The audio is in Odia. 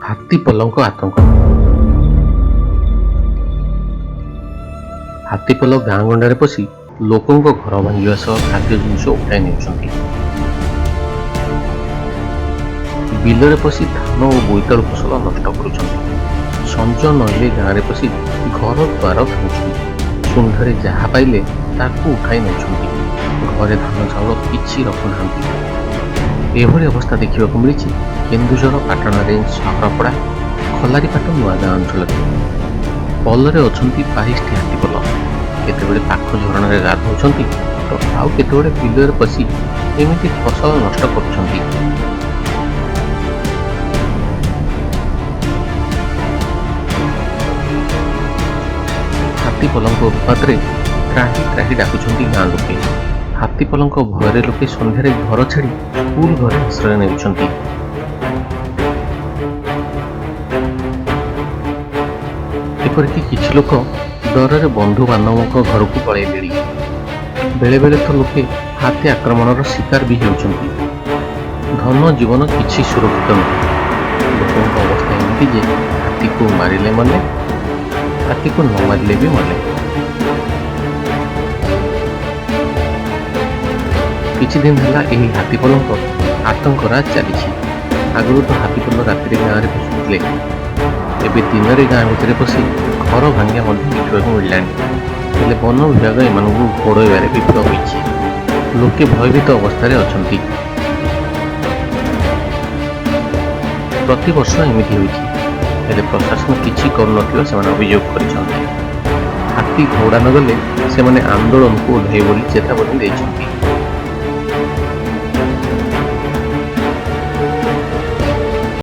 ହାତୀପଲଙ୍କ ଆତଙ୍କ। ହାତୀପଲ ଗାଁ ଗଣ୍ଡାରେ ପଶି ଲୋକଙ୍କ ଘର ଭାଙ୍ଗିବା ସହ ଖାଦ୍ୟ ଜିନିଷ ଉଠାଇ ନେଉଛନ୍ତି। ବିଲରେ ପଶି ଧାନ ଓ ବୋଇତାଳୁ ଫସଲ ନଷ୍ଟ କରୁଛନ୍ତି। ସଞ୍ଜ ନଈଲେ ଗାଁରେ ପଶି ଘର ଦ୍ୱାର ଭାଙ୍ଗୁଛନ୍ତି। ଶୁଣ୍ଢରେ ଯାହା ପାଇଲେ ତାକୁ ଉଠାଇ ନେଉଛନ୍ତି। ଘରେ ଧାନ ଚାଉଳ କିଛି ରଖୁନାହାନ୍ତି। ଏଭଳି ଅବସ୍ଥା ଦେଖିବାକୁ ମିଳିଛି କେନ୍ଦୁଝର ପାଟଣା ରେଞ୍ଜ ସହରପଡ଼ା ଖଲାରିପାଟ ନୂଆଗାଁ ଅଞ୍ଚଳରେ। ପଲରେ ଅଛନ୍ତି 22ଟି ହାତୀପଲ। କେତେବେଳେ ପାଖ ଝରଣାରେ ଗାଧୋଉଛନ୍ତି ତ ଆଉ କେତେବେଳେ ବିଲରେ ପଶି ଏମିତି ଫସଲ ନଷ୍ଟ କରୁଛନ୍ତି। ହାତୀପଲଙ୍କ ଉତ୍ପାତରେ ତ୍ରାହି ତ୍ରାହି ଡାକୁଛନ୍ତି ଗାଁ ଲୋକେ। ହାତୀପଲଙ୍କ ଭୟରେ ଲୋକେ ସନ୍ଧ୍ୟାରେ ଘର ଛାଡ଼ି ସ୍କୁଲ ଘରେ ଆଶ୍ରୟ ନେଉଛନ୍ତି। ଏପରିକି କିଛି ଲୋକ ଡରରେ ବନ୍ଧୁବାନ୍ଧବଙ୍କ ଘରକୁ ପଳାଇଲେଣି। ବେଳେବେଳେ ତ ଲୋକେ ହାତୀ ଆକ୍ରମଣର ଶିକାର ବି ହେଉଛନ୍ତି। ଧନ ଜୀବନ କିଛି ସୁରକ୍ଷିତ ନୁହେଁ। ଲୋକଙ୍କ ଅବସ୍ଥା ଏମିତି ଯେ ହାତୀକୁ ମାରିଲେ ମଲେ, ହାତୀକୁ ନ ମାରିଲେ ବି ମଲେ। କିଛି ଦିନ ହେଲା ଏହି ହାତୀପଲଙ୍କ ଆତଙ୍କରାଜ ଚାଲିଛି। ଆଗରୁ ତ ହାତୀପଲ ରାତିରେ ଗାଁରେ ପଶୁଥିଲେ, ଏବେ ଦିନରେ ଗାଁ ଭିତରେ ପଶି ଘର ଭାଙ୍ଗିବା ମଧ୍ୟ ଦେଖିବାକୁ ମିଳିଲାଣି। ହେଲେ ବନ ବିଭାଗ ଏମାନଙ୍କୁ ଘୋଡ଼ାଇବାରେ ବିଫଳ ହୋଇଛି। ଲୋକେ ଭୟଭୀତ ଅବସ୍ଥାରେ ଅଛନ୍ତି। ପ୍ରତିବର୍ଷ ଏମିତି ହେଉଛି, ହେଲେ ପ୍ରଶାସନ କିଛି କରୁନଥିବା ସେମାନେ ଅଭିଯୋଗ କରିଛନ୍ତି। ହାତୀ ଘଉଡ଼ା ନଗଲେ ସେମାନେ ଆନ୍ଦୋଳନକୁ ଓହ୍ଲାଇବେ ବୋଲି ଚେତାବନୀ ଦେଇଛନ୍ତି।